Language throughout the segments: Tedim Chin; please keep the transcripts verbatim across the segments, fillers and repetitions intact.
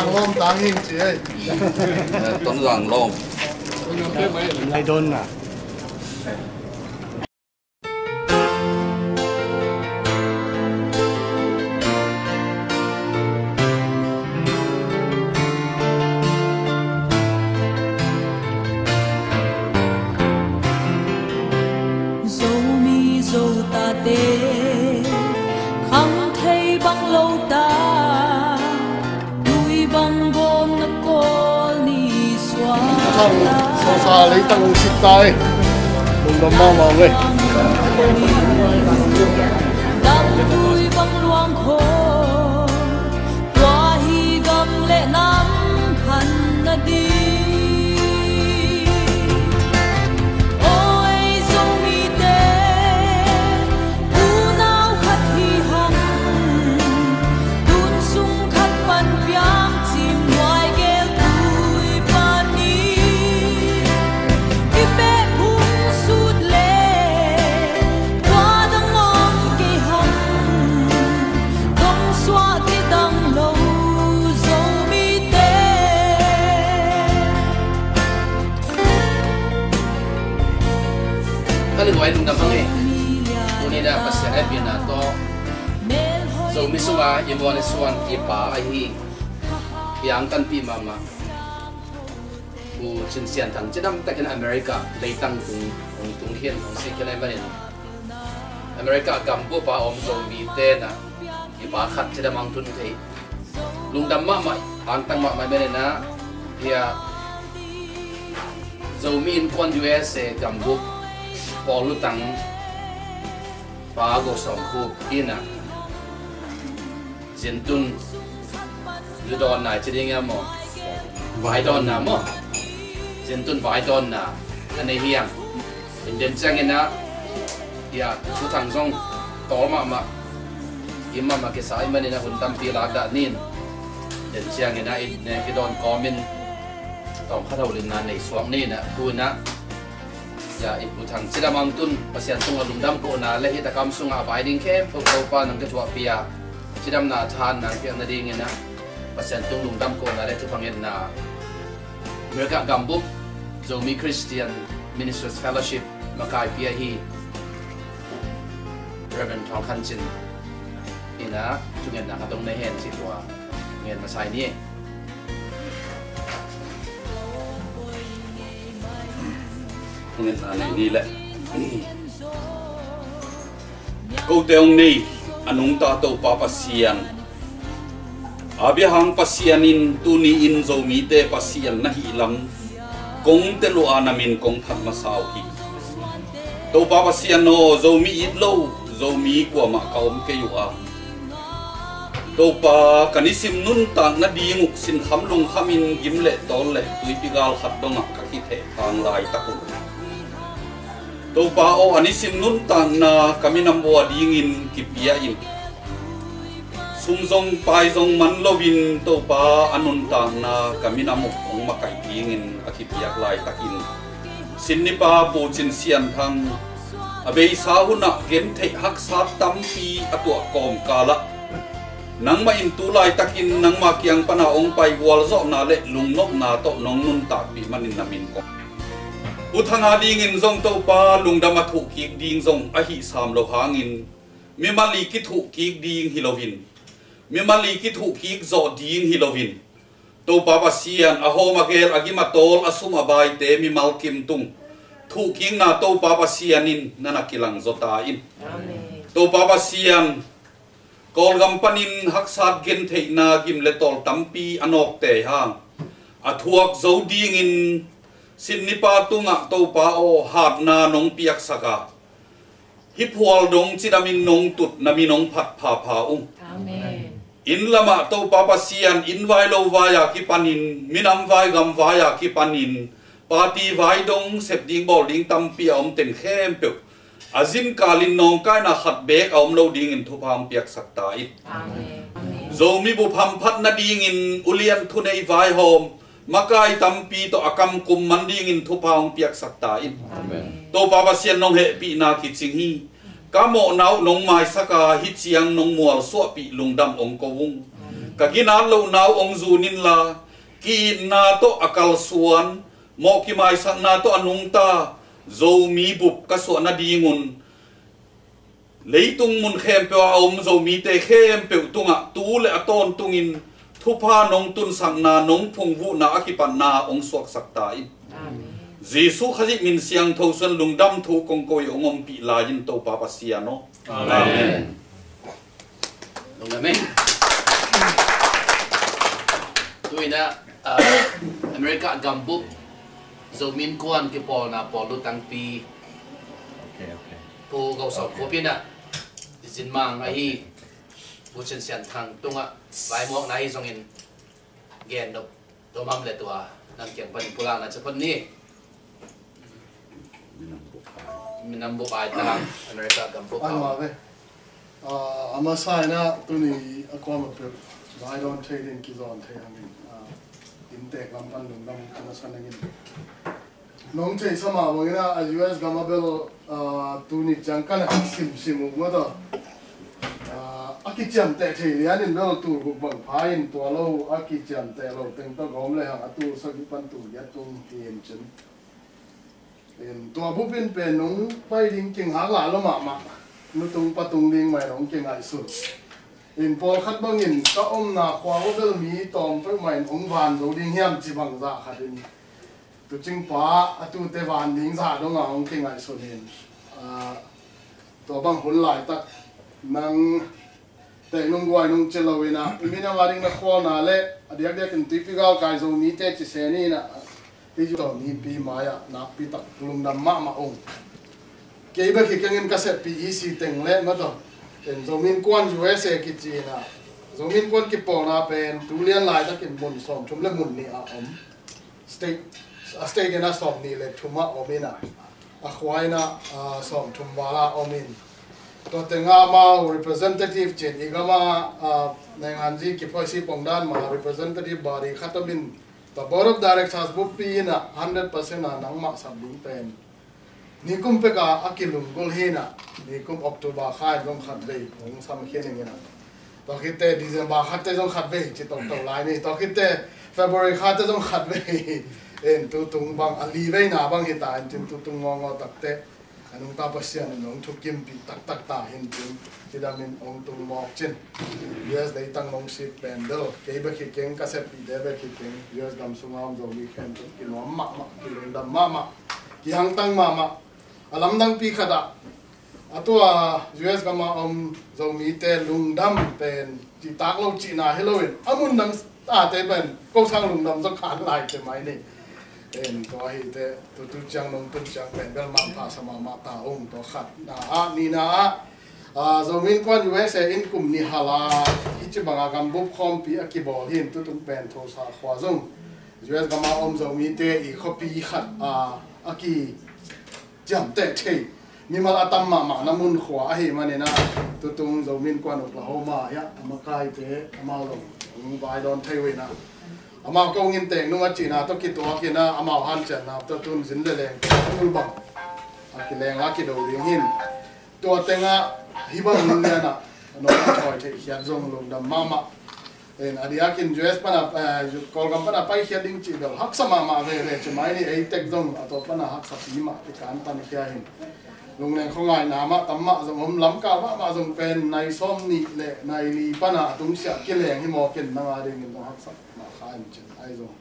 Lawm tang hing ci ei. Tong zang lawm. Lai don na. Zomi Zotate khang thei bang lo ta, tui bang gawm na kawl ni suak ta. Thang sawsa leitang hong sik ta ei. Lungdam mahmah ve. Dam tui bang luang khawng, tua hi gam le nam khan na ding. Oi Zomite, unau khat hi hang, tun sung khat pan piang cim nuai gel tui pan ni. I peh phung sut le tua dang om kei hang, kong suah kei dang lo Zomite. Ka lungduai lungdam hang e. Tuni na Pasian hehpihna tawh Zomi sunga i muan i suan i pa ahi i angtanpih mahmah Pu Cin Sian Thang cidam takin America leitang tung, tung, tung hian hong sik hi lai manin America gambup a om Zomite na i pa khat cidam ang tun thei. Lungdam mahmah, angtang mahmah manin ah, hia Zomi Innkuan U S A gambup pawl lutang pa Go Sawm Khup in ah, zintun zudawnna ci ding a maw, vaidawnna maw, zintun vaidawnna a nei hiang. In den ciangin ah, hia, Pu Thang zong tawl mahmah, kim mahmah kisa i manin ah hun tampi lakdah nin. Den ciangin ah i nek i dawn kawmin tawm khat holimna nei suak nin ah, tu in ah, hia, i Pu Thang cidam ang tun Pasian tungah lungdam kohna le hih takam sungah a vai ding khempeuh Topa nang ka thuahpih a, cidamna a thahatna piak nadingin ah Pasian tung lungdam kohna le thupha ngetna America gambup Zomi Christian Ministers Fellowship makaipi ahi Reverend Thang Khan Cin in ah thungetna khat hong nei hen ci tua ngen masa hi ni. Thungetna nei ni le. Kote hong nei a nungta Topa Pasian, Abraham Pasian in tuni in Zomite Pasian na hih lam kong tel uh a, na min kong phat masa uh hi. Topa Pasian aw, Zomi it lo Zomi kuamah ka om kei uh a, Topa, ka nisim nuntak nading uh sinkham lungkhamin gim le tawl le tuipi gal khat dongah ka kithehthang laitak uh, Topa aw, a nisim nuntakna ka minam uh a dingin kipia in, sum zong pai zong man loin, Topa, a nuntakna ka minam uh hong makaih dingin a kipiak laitakin, Sydney pa Pu Cin Sian Thang a beisa hunah gentheih haksat tampi a tuah kawmkalah, nangmah in tu laitakin nangmah kiang pana hong pai gualzawhna le lungnopna tawh nong nuntakpih manin na min kong. Pu Thang a dingin zong Topa, lungdam a thuhkik ding zong ahi sam lo hangin, mimal i kithuhkik ding hi loin, mimal i kithuhkik zawh ding hi loin, Topa Pasian, a hawm a gel, a gim a tawl, a sum a baite mimal kim tung thuhkikna Topa Pasian in na na kilangzaw ta in. Amen. Topa Pasian, Kawlgam panin haksat gentheihna gim le tawl tampi a nawkte hang a thuak zo dingin Sydney pa tungah Topa aw, hatna nong piaksak a, hih phual dong cidamin nong tut, na min hong phat phapha ung. Amen. Inn lamah Topa Pasian, inn vai lo vai a kipanin, minam vai gam vai a kipanin, party vai dong sep ding bawl ding tampi a om teng khempeuh a zinkalin nawngkaina khat beek a om lo dingin thupha hong piaksak ta in. Amen. Zomi bup hamphat nadingin ulian thunei vaihawm makai tampi tawh a kamkum man dingin thupha hong piaksak ta in. Amen. Topa Pasian, nong hehpihna kicing hi. Ka mawhna uh nong maisak a, hih ciang nong mualsuahpih lungdam hong ko ung. Ka ginat lohna uh hong zun inla, ki-itna tawh a kalsuan, mawh kimaisakna tawh a nungta Zomi bup ka suah nadingun, leitung mun khempeuh a om Zomite khempeuh tungah tu le a tawntungin thupha nong tunsakna, nong phungvuhna a kipatna hong suaksak ta in. Amen. Jesuh Khazih min siangtho suan lungdam thu kong ko i hong ompih lai in Topa Pasian aw. Amen. Amen. Lungdam ei. Tu-in ah, ah, America gambup Zomi Innkuan kipawlna pawl lutangpi, okay, okay, Pu Go Sawm Khup in ah, zinmang ahi Pu Cin Sian Thang tungah vaimawkna ahi zongin gen nop dom ham le tua nang kiang panin pulakna ci phot ni. Minam bup ai tang, America gambup ai ai. Ma ve. Ah, a masa in ah tuni a kuamah peuh vai dawn thei ding kizawn thei hangin, ah, inntek lam pan lungdam ka na sa nangin. Nong theihsa mah bangin ah, a U S gam a bel, ah, tuni ciang ka na simsim uh mah tawh, ah, a kiciamteh thei lianin bel tul guk bang pha in, tua lo a kiciamteh lo teng tawh gawm le hang a tul sagih pan tul giat tung hi in cin. In tua bupin pen nong pai ding kingak lai lo mahmah, nutung patung ding mah in hong kingaihsun. In pawlkhat bangin ka omna khua uh bel mi tawm peuhmah in hong van zo ding hiam ci bang zah khat in, tuucing pa a tuute van ding zah dongah hong kingaihsun in, ah, tua bang hun laitak nang tehnung guainung ci lo in ah, i minam a ding na khawlna le a diakdiakin tuipi galkai Zomite ci se ni in ah, i zu tawh mipi mai-ah nakpi tak lungdam mahmah ung. Kei bek hi kengin ka seppih E C teng le mah tawh, en, Zomi Innkuan U S A kici in ah, Zomi Innkuan kipawlna pen tu lian laitakin mun sawmthum le mun nih a om. State, a state in ah sawmnih le thum ah om in ah, a khua in ah, ah, sawmthum val ah om in. Tua tengah amau representative cin i gam ah, ah, nainganzi kiphoisi pongdan mah representative body khat om in, tua board of directors buppi in ah hundred percent a nangmah sap ding pen nikum pek a a kilunggulh hi in ah, nikum October kha in zong khatvei hong sam khin ing in ah, tua khitte December khatte zong khatvei ci toktok lai ni, tua khitte February khatte zong khatvei. En, tutung bang a li veina bang hi ta in cin, tutung ngawngaw takte a nungta Pasian in hong thukimpih taktak ta hi in cin, cidam in hong tung mawk cin. U S leitang nong sik pen bel kei bek hi keng, ka seppihte bek hi keng, U S gam sunga om Zomi khempeuh kinuam mahmah, kilungdam mahmah, kihangtang mahmah. A lamdangpi khat ah, a tua U S gam a om Zomite lungdam pen cihtak lo cihna hi loin, a mun dang tate pen ko sang lungdam zaw khan lai te mai ni. En, tua hi te, tutu ciang nong tun ciang pen bel mangpha sa mahmah ta ung, tua khatna ah, nihna ah, ah, Zomi Innkuan U S A in kum nih hal a, hih ci bang a gambup khawmpi a kibawl hi in, tutung pen Tulsa khua zong U S gam a om Zomite i khuapi khat a, a ki ciamteh thei mimal a tam mahmahna mun khua ahih manin ah, tutung Zomi Innkuan Oklahoma hiah a makaite amau zong hong vai dawn thei uh in ah, amau ko ngin teng nung a cihna tawh kituak in ah, amau hanciamna tawh tun zin le leng tul bang a kileng a kido ding hi in. Tua tengah hih bang mun lian ah nong thawi theih khiat zong lungdam mahmah. En, a diakin U S pana, eh, Kawlgam pana paikhiat ding cih bel haksa mahmah veve ci mai ni, ei tek zong a tua pana haksapi mah i kan tankhia hi in. Lungleng khuangaihna mah tam mah zong om, lamkal mahmah zong pen nai sawm nih le nai li pana a tungsiah kileng hi mawk in, nang a dingin zong haksa mah kha in cin, ahi zong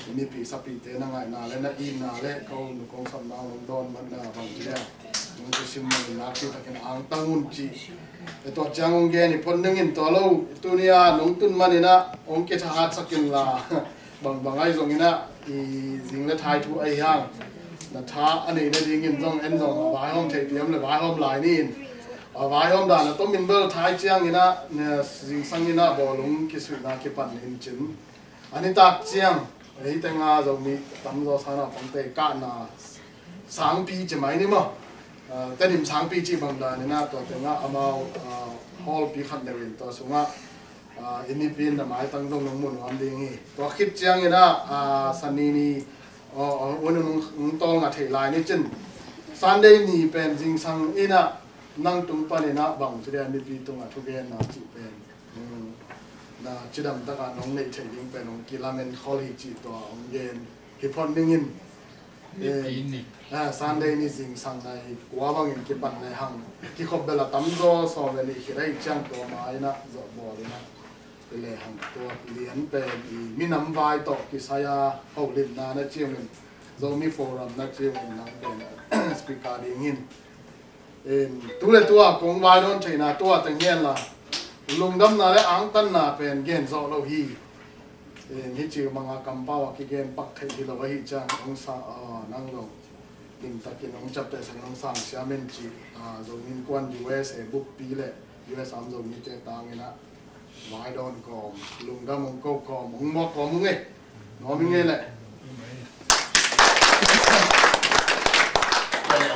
i mipi sapite na ngaihna le na itna le ko nu kong sapna hong dawn matna bang ci leng, nong thusim manin nakpi takin angtang un ci. E, tua ciang hong gen i phot ning in, tua lo tuni a nong tun manin ah hong kithahatsak inla, bangbang ahi zongin ah i zing le thai thu ahi hang, na tha a nei nadingin zong en zong a vaihawm theih piam le vaihawm lai ni in. A vaihawm dan a tomin bel thai ciangin ah, ne, zingsangin ah bawlung kisuihna kipan in cin. A nitak ciang, ei tenga Zomi tamzaw sana pangte kahna sangpi ci mai ni maw? Ah, Tedim sangpi cih bang danin ah, tua tengah amau, ah, hallpi khat neuh in tua sungah, ah, i mipi in na maitang dong nong mu nuam ding hi. Tua khit ciangin ah, ah, Sani ni, ah, ah, un nong, nong tawlnga thei lai ni cin. Sunday ni pen zingsang in ah nang tung panin ah bang ci dia mipi tungah thugenna cih pen. Hmm. Na cidam taka nong neih theih ding pen hong kilamen khol hi cih tua hong gen hi phot ningin. Nipi ni. Ah, Sunday ni zingsang nai kua bangin kipan le hang kikhop bela tamzaw sawm le nih khit ahi ciang tua ma ina zawh bawl ina. Pi le hang tua lian pen i minam vai tawh kisai a holimna na ciangin Zomi Forum na ciangin nang pen speaker dingin. In, tu le tua kong vai dawn theihna tua teng hian la lungdamna le angtanna pen gen zawh lo hi. In, hi ci manga kampau a kigen pak theih hi lo ahi ciang hong sa, ah, nang lo. Lim takin hong ciapteh sak nong sang siam in ci, ah, Zomi Innkuan U S A buppi le U S A om Zomite tangin ah vai dawn kawm, lungdam hong ko kawm, hong muak kawm hong e. Nuam i ngei leh.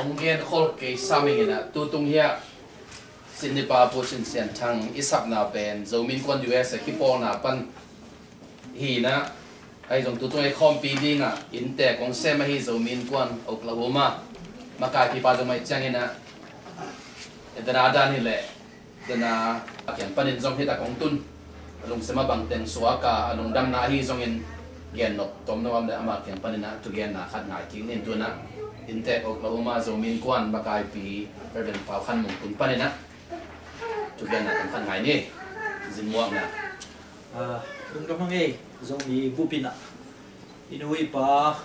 Hong gen khol kei sam ing ina, tutung hiah Sydney pa Pu Cin Sian Thang i sakna pen Zomi Innkuan U S A kipawlna pan hi ina, ahi zong tutung ei khawmpi dingah inntek hong sem ahi Zomi Innkuan Oklahoma makaipipa zong mai ciang ina, e dana dan hi leh Tena a kiang panin zong hita kong tun. A lungsim a bangteng suaka a lungdamna ahi zongin gen nop tom nuam le ama kiang panin a thugenna khat ngai kik nin tuna. Inntek Oklahoma Zomi Innkuan makaipi Reverend Pau Khan Mung tung panin a thugenna tam khat ngai ni. Zimmuakna. Ah, lungdam hang ei, Zomi bupin a i nu i pa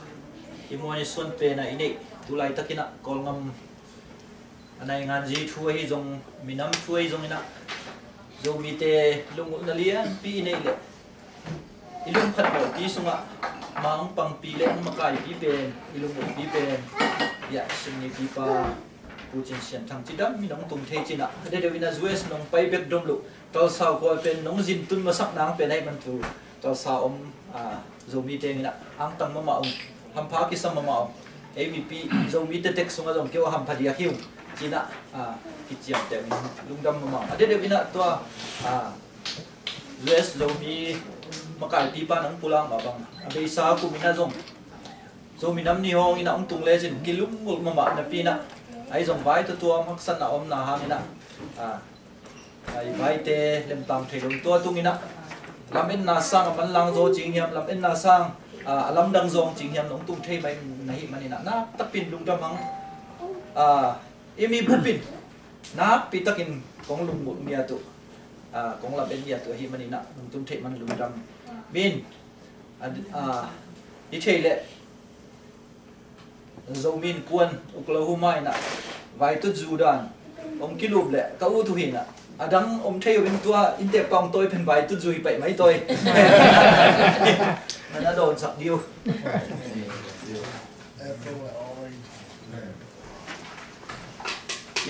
i muan i suan pen a i neih tu laitakin a Kawlgam a nainganzi thu ahi zong, minam thu ahi zongin a Zomite lungulhna lianpi i neih leh i lungkhat bawlpi sungah ma hong pangpi le hong makaipi pen, i lungulhpi pen, iah Sydney pipa Pu Cin Sian Thang cidam in hong tung thei cin a, a deuhdeuh in a U S nong pai bek dom loh Tulsa khua pen nong zin tun masak nang pen ahih man tu Tulsa om, ah, Zomi tengin a angtang mahmah ung, hampha kisam mahmah ung. Ei mipi Zomi tetek sungah zong keu a hampha diak hi ung. Cin a, ah, kiciamteh ung, lungdam mahmah ung. A deuhdeuh in a tua, ah, U S Zomi makaipipa nang pulak mah bang a beisa kum in a zong Zomi nam ni hawng in a hong tung lecin kilungulh mahmah napi in a, ahi zong vai tuatuam haksatna omna hang in a, ah, Ai, vaite lemtang thei lo tua tungin a, lametna sang a manlang zaw cing hiam, lametna sang, a, a lamdang zawng cing hiam nong tung thei mai na hih manin a, nak takpin lungdam hang, a, i mi bupin nakpi takin kong lungmut ngiat uh, a, kong lamet ngiat uh ahih manin a, nong tung thei man lungdam min, a, a, i thei leh Zomi Innkuan Oklahoma in a vaitut zu dan hong kilup leh ka ut uh hi in a, a dang om thei uh in tua inntek pang tawi pen vaitut zu hi paih mai tawi. Nan a dawnsak dih uh.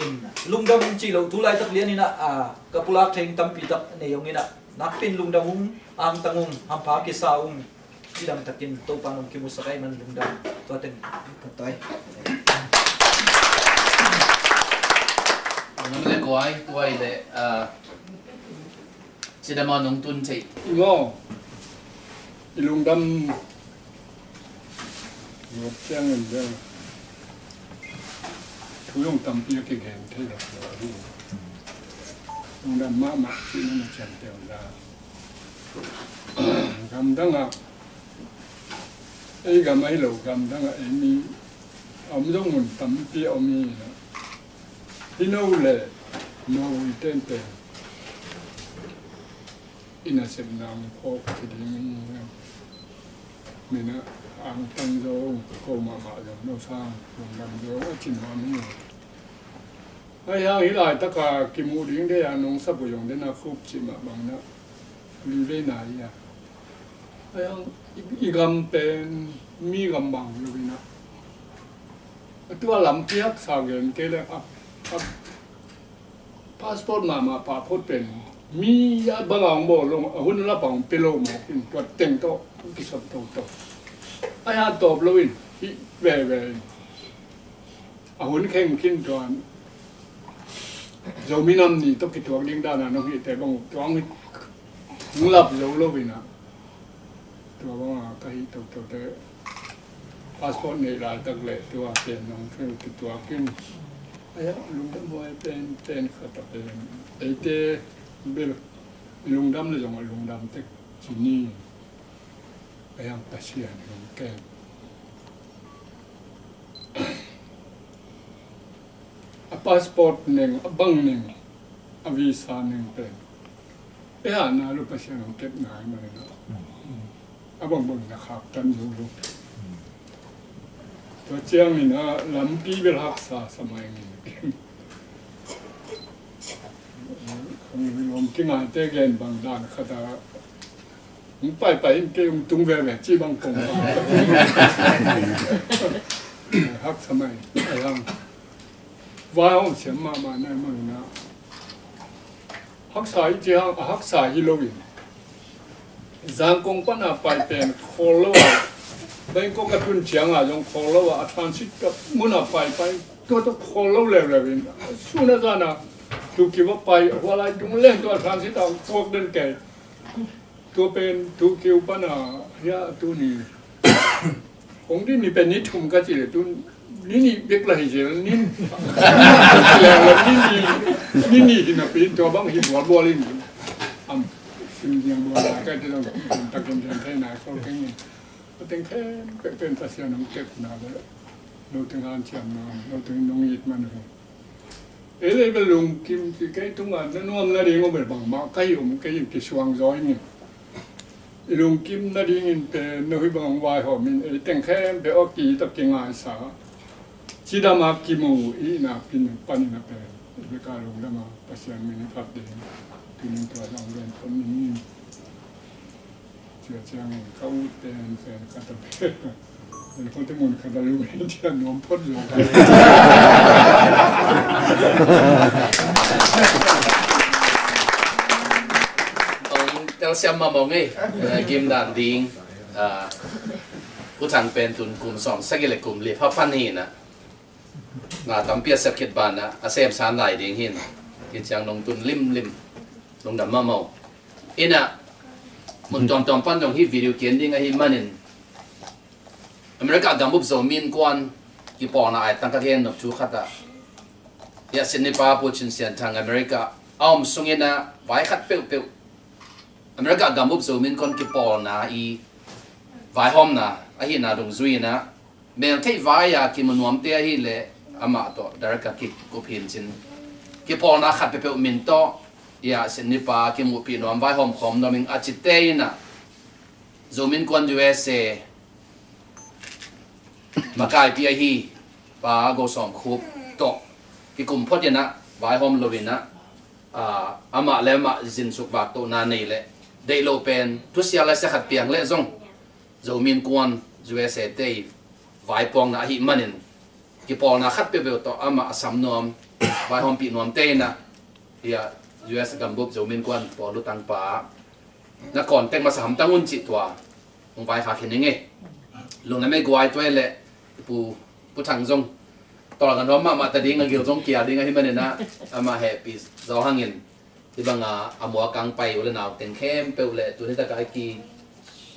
In, lungdam cih loh tu laitak lian in a, a, ka pulak thei tampi tak nei hong in a, nakpin lungdam ung, angtang ung, hampha kisa ung. Cidam takin Topa nong kimusak ahih man lungdam. Tua teng ka tawi. Nong le kuai, tuai le, ah, cidam a nong tun thei. I maw, i lungdam nop ciangin bel thu zong tampi a kigen thei lo hi. Lungdam mahmah cihna na ciamteh uh la. Gamdang ah, ei gam ahi lo gamdang ah ei mi a om zong mun tampi a om hi. Hih no le no i tenten i nasepna om phawk ci ding hi. Min a angtang zo ko mahmah zong no sang lungdam zo a ci nuam hi. Ahi hang hih laitaka kimuh ding deih a nong sap uh zong den a khup cih mah bang na li vei na hi a. Ahi hang i, i gam pen mi gam bang lo hi na. A tua lampi haksa gen kei le a, a passport mahmah pah phot pen mi a bang a hong bawl lo a hun a lap a hong pia lo mawk in tua teng tawh kisap toto. Ahi hang tawp lo in hih veve in. A hun kheng khin tuan Zomi nam ni tawh kituak ding dana nong hihte bang uh tuang hi. Hong lap zo lo in a tua banga ka hih toto te passport neih laitak le tua pen nong hong kituak in. Ahi a lungdam huai pen pen khat a pen eite bel Lungdam le zong a lungdam tek ci ni. A yang Pasian hong kem. A passport neng, a bang neng, a visa neng pen. E ha na lu Pasian hong kep nai ma na. A bang bang na khak tan zo lo. Tua ciangin a lampi bel haksa sa mai ngin. Hong lom kingaite gen bang dan khat a hong paipai in kei hong tung veve ci bang kong haksa mai a yang vai hong siam mahmah nai mang na. Haksa hi ci hang a haksa hi lo in Zangkong pan a pai pen khawl lo a, Bangkok a tun ciang a zong khawl lo a, a transit ka mun a pai pai tua tawh khawl lo leuleu in sun a zan a Tokyo a pai, hua lai tung leng tua a transit a puak den kei. Tua pen Tokyo pan a hia tuni hong din ni pen ni thum ka ci le tun ni ni bek la hi zel ni ni ni ni hi na pen tua bang hi bual bual in am sim diang bual la ka ci lo takin diang thei na khawl keng in. Teng khem pek pen Pasian hong kep na le lo teng han ciam na lo teng nong it man hi. Ei le bel lungkim ci kei tunga na nuam na ding om bel bangmah ka hi om kei in kisuang zaw ing. I lungkim na dingin pen na hui bang vaihawm in ei teng khem pe aw ki tawh kingaisa. Cidam a kimu i na pin panin a pen i beka lungdam a Pasian min i phat ding. Tunin tua zang ven pon ning in. Cia ciangin ka ut pen pen ka ta pen. Pen pon te mun ka ta lu in cia nuam phot zong ka. Ong telsiam mamong ei. Gim dan ding. Pu Thang pen tun kum sawm sagih le kum li pha phan hi na. Na tampi a sep khit ban a a sem san lai ding hin. Hi ciang nong tun limlim. Lungdam mamong. Ina mun tuamtuam pan dong hi video kian ding ahi manin America gambup Zomi Innkuan kipawlna ai tang ka gen nop thu khat ah. Ia Sydney pa Pu Cin Sian Thang America a om sungin a vai khat peuhpeuh America gambup Zomi Innkuan kipawlna i vaihawmna ahihna dungzui in a mel theih vai a kimu nuamte ahih leh amah tawh direct a kikup hin cin kipawlna khat peuhpeuh min tawh ia Sydney pa kimuhpih nuam vaihawm khawm nuam ing a cite in a Zomi Innkuan U S A makaipi ahi pa Go Sawm Khup tawh kikum phot in a vaihawm lo in a amah le amah zinsuk vaktohna nei leh deih lo pen thusia lasia khat piang leh zong Zomi Innkuan U S A te i vaipuakna ahih manin kipawlna khat peuhpeuh tawh amah a sam nuam vaihawmpih nuamte in a ia U S gambup Zomi Innkuan pawl lutang pa na contact masa hamtang un cih tua hong vaikhak hi ning e. Lungdam ei guai tua i leh Pu Pu Thang zong tawlnga nuam mahmah ta ding a gil zong kia ding ahi manin a amah hehpih zaw hangin hi banga a mua kang pai u le nau teng khempeuh le tuni taka i ki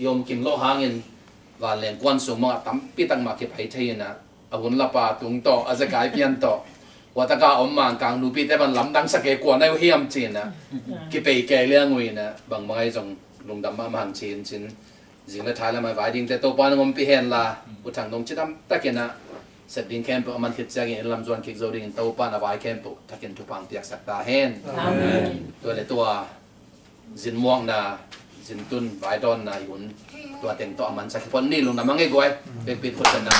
i om kim lawh hangin vanleng kuan sung mah tampi tak mah kipai thei in a a hun lapa tung tawh a zekai pian tawh hua taka a om Mangkang nupite van lamdang sak e kua na uh hiam ci in a kipei kei liang uh in a bangbang ahi zong lungdam mahmah hang ci in cin. Zing le thai lamah vai dingte Topa nong ompih hen la Pu Thang dong cidam takin a sep ding khempeuh a man khit ciangin in lam zuan kik zo dingin Topa na vai khempeuh takin thupha piaksak ta hen. Amen. Tua le tua zinmuakna zintun vaidawnna i hun tua teng tawh a mansak hi pon ni lungdam a ngei guai. Bekpit khutbenna